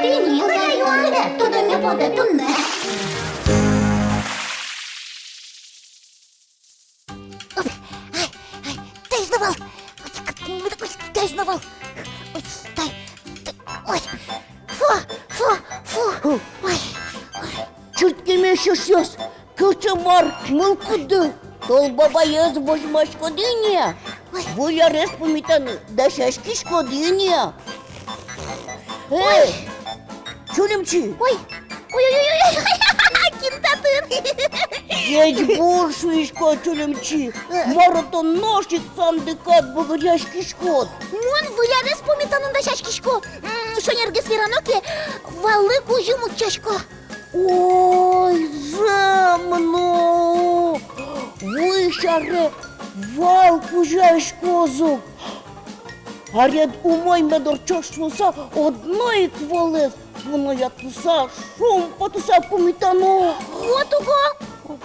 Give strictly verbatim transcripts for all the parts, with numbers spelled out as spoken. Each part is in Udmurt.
Тӥни милая юанме, тодоме потэ туннэ. Ой, ой, таиз но вал. Ой, таиз но вал. Ой, тай, тай, ой. Фу, фу, фу. Ой, ой. Чырткемесь эшъёс, кыӵе мар мылкыды? Тол бабаез возьмаськоды ини-а? Ой. Выль арез пумитаны дасяськиськоды ини-а? Эй! Ой. Чулимчи! Ой! Ой-ой-ой-ой! Кин татын? Ӟечбур шуисько, Чулимчи! Э. Мар-о тон нош ик сандыкад бугыръяськиськод? Мон выль арез пумитаны дасяськисько. М, шонергес верано ке, валлы кузьым утчасько. Ой, зэм но! Вуись аре вал кузяськоз ук. Аред умой мед ортчоз шуыса, одно ик валэз вуноятыса, шумпотыса пумитано. Вот уго!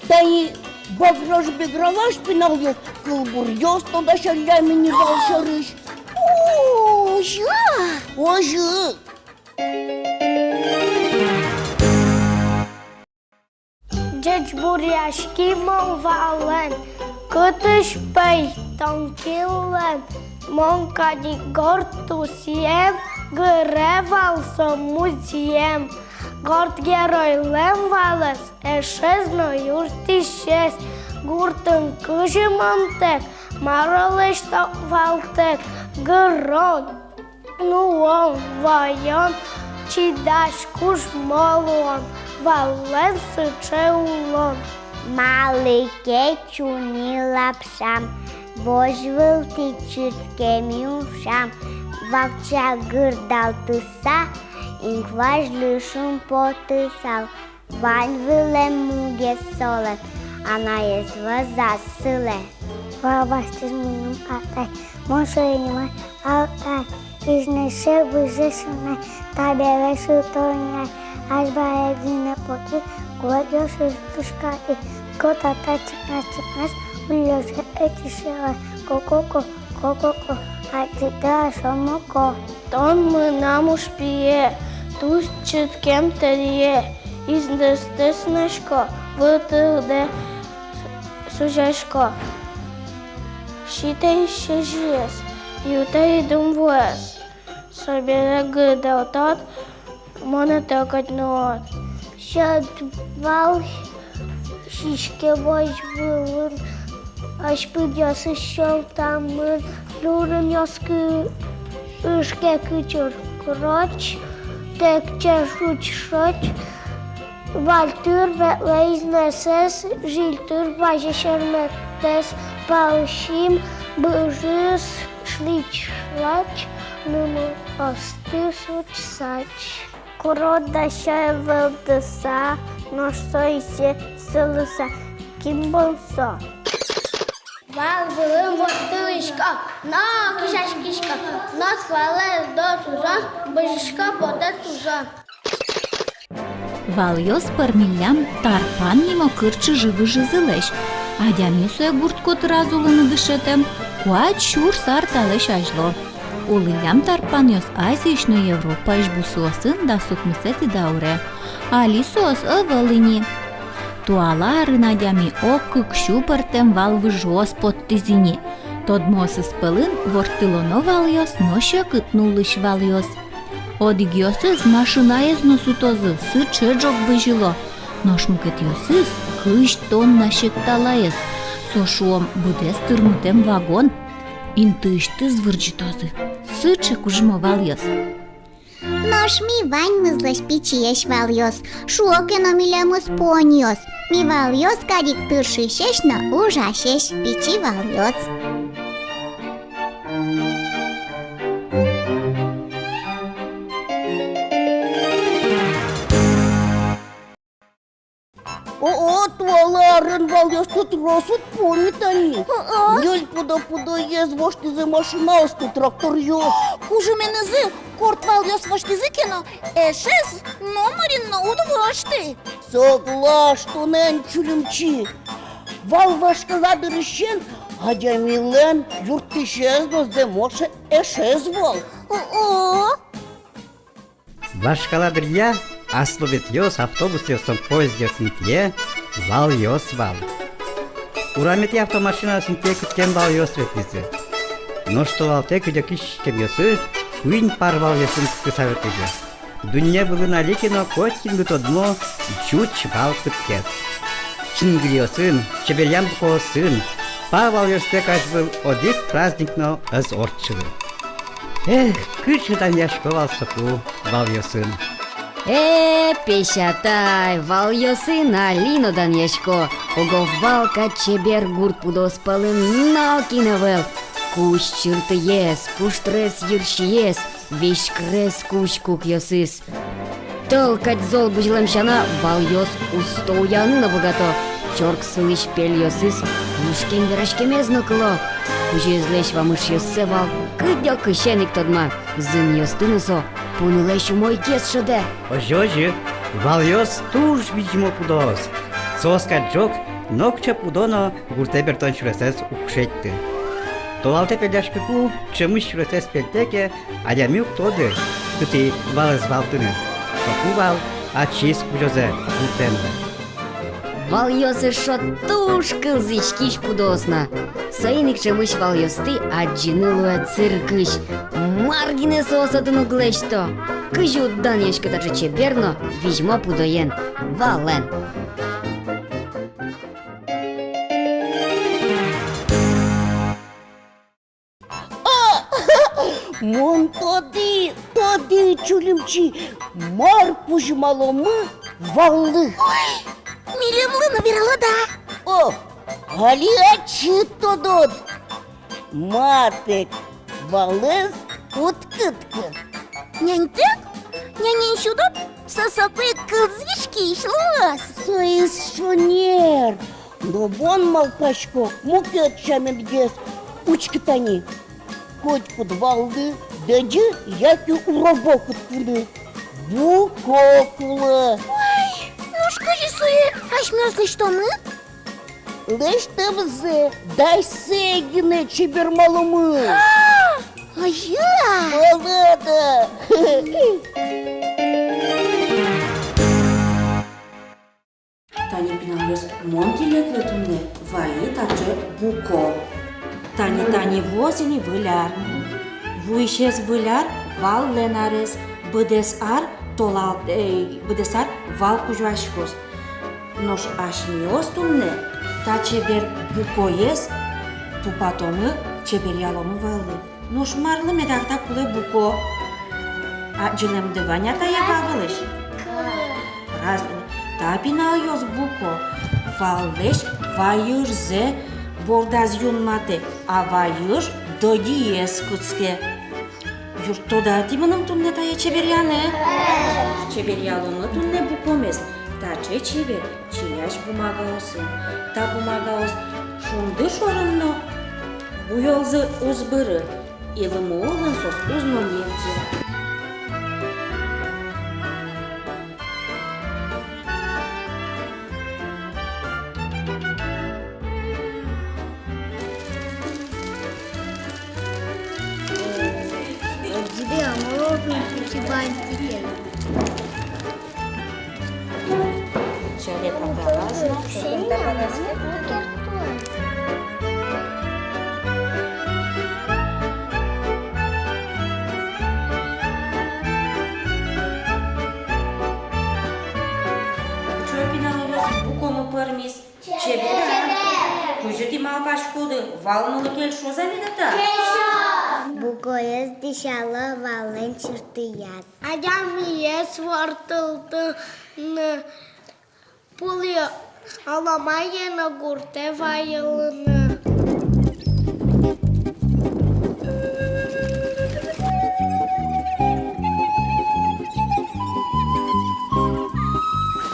Тани баграш-бигралась пиналъёс кылбуръёс тодасяллям ини вал сярысь. Озьы-а? Озьы. Ӟечбуръяськи мон валэн, кытысь, пӧй, тон кинлэн? Мон кадь ик горд тусъем, гыре вал со музъем. Горд геройлэн валэз эшез но юрттӥсез. Гуртын кызьы мон тэк, мар-о лэсьто вал тэк? Гырон, нуон, ваён, чидась, кужмо луон, валлэн сыӵе улон. Малы ке чуни лапшам, возь вылтӥ чырткем ушам, вакча гырдалтыса, инкуазьлы шумпотысал. Вань вылэм мугез солэн, анаез вӧзаз сылэ. Вал басьтӥз мыным атай, мон сое нимай Алтай. Изьнэсэ выжы синай, табере сылтонай, азьбаре гинэ потӥ, куатьёсыз пушкатӥ. Кот-атай чикназ-чикназ, уллёзэ ӧтиз сярысь. Ко-ко-ко, ко-ко-ко, адӟиды-а сомоко? Тон мынам ужпие, туж чырткем тӧрие, изьнэстэс синасько, вылтырдэ сузясько. Ситэй сезьыез, ютэй думвуэз, собере гырдалтод, монэ тӧкать нуод. Сьӧд вал сиське возь вылын, азьпыдъёсыз сьӧлтамын, нурынъёс кы-, ышке кыӵыр кроч, тэкче шуч-шоч. Вальтыр ветлэ изьнэсэз, жильтыр вазе сьӧрметэз, пӧлсим быжыз шлич-шлач, нуныосты суч-сач. Курод дасяй вӧлдыса, нош со изе сылыса. Кин бон со? Вал вылын ворттылӥсько но кизяськисько, нош валэз дораз ужон бызисько, потэ тужон. Валъёс пӧрмиллям тарпан нимо кыр чыжы-выжызылэсь. Адями сое гурт котыраз улыны дышетэм, куать сюрс ар талэсь азьло. Улӥллям тарпанъёс Азиысь но Европаысь бусыосын дас укмысэтӥ дауре. Али соос ӧвӧл ини. Туала арын адями ог кык сю пӧртэм вал выжыос поттӥз ини. Тодмоосыз пӧлын ворттылоно валъёс но секыт нуллӥсь валъёс. Одӥгъёсыз машинаез но сутозы, сыӵе ӝог бызьыло. Нош мукетъёсыз кызь тонна секталаез, со, шуом, быдэс тырмытэм вагон. Интыысьтыз вырӟытозы. Сыӵе кужмо валъёс. Нош ми ваньмызлэсь пичиесь валъёс, шуо ке но милемыз поньёс. Ми валъёс кадь ик тыршисесь но ужасесь пичи валъёс. О-о, туала арын валъёсты трос уд пони тани. О-о. Ньыль пудо-пудоез воштӥзы машинаосты, тракторъёс. Кужыменызы корт валъёс воштӥзы ке но, эшез номырин но уд вошты. Соглаш тонэн, Чулимчи. Вал вашкала дырысен адямилэн юрттӥсез но зэмос эшез вал. О-о. Вашкала дыръя аслыветъёс автобусъёсын, поездъёсын интые валъёс вал. Ураметӥ автомашинаос интые кыткен валъёс ветлӥзы. Нош толалтэ кыдёкысь иськемъёсы куинь пар валъёсын кутскыса ветлӥзы. Дунне вылын али ке но котькинлы тодмо ӟуч вал кыткет. Чингыриосын, чеберъян букоосын, пар валъёстэк азьвыл одӥг праздник но ӧз ортчылы. Эх, кыӵе данъясько вал соку валъёсын. Э, песятай, валъёсын али но данъясько. Ого, вал кадь чебер гурт пудоос пӧлын нокин ӧвӧл. Кузь чыртыез, пуштрес йырсиез, веськрес кузь кукъёсыз. Тӧл кадь зол бызьылэм сяна, валъёс усто уяны но быгато. Чорыг сылӥсь пельёсыз лушкем-вераськемез но кыло. Кузёезлэсь вамышъёссэ вал кыдёкысен ик тодма. Зынъёсты но со пунылэсь умойгес шӧдэ. Озьы, озьы, валъёс туж визьмо пудоос. Соос кадь ӝог нокыӵе пудо но гуртэ бертон сюресэз уг шедьты. Толалтэ пельтӥськыку, ӵемысь сюресэз пельтэ ке, адями уг тоды, кытӥ валэз валтыны. Соку вал ачиз кузёзэ гуртэн. Валъёс эшшо туж кылзӥськись пудоос на. Соин ик ӵемысь валъёсты адӟыны луэ циркысь. Мар гинэ соос отын уг лэсьто. Кызьы уд данъяськы таӵе чебер но визьмо пудоен, валэн. О! Мон тодӥ, тодӥ, Чулимчи, мар кузьмаломы валлы. Ой, милемлы но вералод-а? О, али ачид тодод. Матэк валэз уд кыткы. Няньтэк? Нянен сюдод, со соку ик кылзӥськись луоз. Соиз шонер. Но мон малпасько мукет сяменгес. Учкы тани. Котькуд валлы дӧдьы яке уробо кутскыны буко кулэ. Ой, нош кызьы сое асьмеос лэсьтомы? Лэсьтэмзэ дасьсэ гинэ чебермаломы. А, озьы-а? Валад-а? Тани, пиналъёс, мон тӥледлы туннэ вайи таӵе буко. Тани, тани вуоз ини Выль ар. Вуисез Выль ар — валлэн арез, быдэс ар толал-, э, быдэс ар вал кузёяськоз. Нош асьмеос туннэ та чебер букоез тупатомы, чеберъяломы валлы. Нош марлы меда та кулэ буко? Адӟылэмды вань-а тае ва вылысь? Праздник. Та, пиналъёс, буко валлэсь вайыжзэ бордаз юнматэ, а вайыж дӧдьыез кыдске. Юрттод-а тӥ мыным туннэ тае чеберъяны? Чеберъяломы туннэ букомес таӵе чебер чиясь бумагаосын. Та бумагаос шунды шорын но буёлзы уз быры, и лымы улын соос уз но мерӟы. Чо, пиналъёс, букомы пӧрмиз. Чебер-а? Кызьы тӥ малпаськоды, вал нылы кельшоз-а меда та? Кельшоз! Букоез дӥсяло валлэн чыртыяз. Адямиез ворттылыны, пулы аламае но гуртэ вайылыны.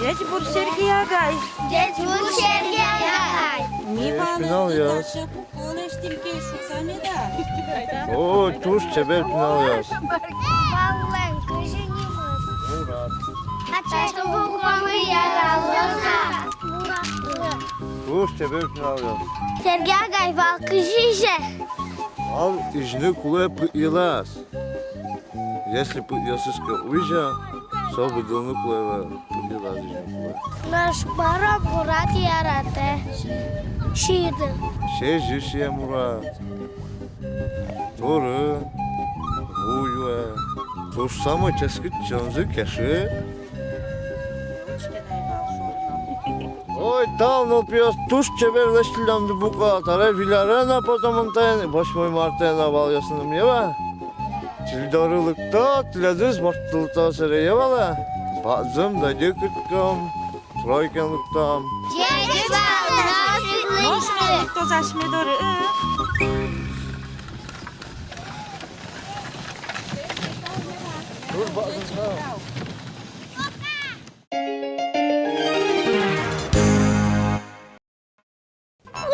Ӟечбур, Сергей агай! Ӟечбур, Сергей агай! Ми валэн таӵе буко лэсьтӥм, кельшоз-а меда? О, туж чебер, пиналъёс! Валлэн кызьы нимыз? Мурат. А тӥляд букомы яратоно-а? Мурат. Туж чебер, пиналъёс! Сергей агай, вал кызьы изе? Вал изьыны кулэ пыд йылаз. Если пыдъёсыз ке уйзё, со выдылыны кулэ ӧвӧл, пыдъёсыз ке уйзё. Нош мар-о мурат яратэ? Сиыны. Сезьы сие мурат. Турын ву юэ. Туж самой ческыт сиёнзы кеши. Ой, тау, нылпиос, туж чебер лэсьтӥллямды бука. Табере Виль арена потэмын тани, восьмой мартэ но валъёсыным, е вал. Тӥледоры доры лыкто, тӥледыз мортылто сэре, е вал-а? Бадӟым дадьы кытком, тройкаен лыктом. Ӟеч вал, нош ик лыктом. Нош ик лыктом асьме доры, э. Туж бадӟым.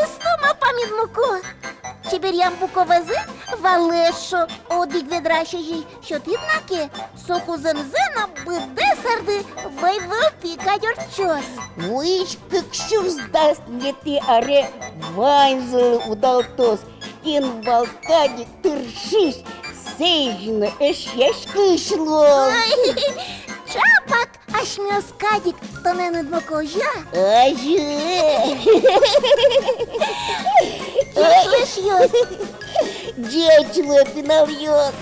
Усто ма памит муко. Чеберъям буковезэ валэз шо, одӥг ведра сизьым сётӥд на ке, соку зэмзэ но быдэс арды вӧй вылтӥ кадь ортчоз. Вуись кык сюрс дас ньылетӥ аре ваньзылы удалтоз, кин вал кадь ик тыршись, сезьыны эшъяськись луоз. Ой, чапак асьмеос кадь ик тонэн удмоко, озьы-а? Озьы. Ӟеч луэ, эшъёс. Ӟеч луэ, пиналъёс.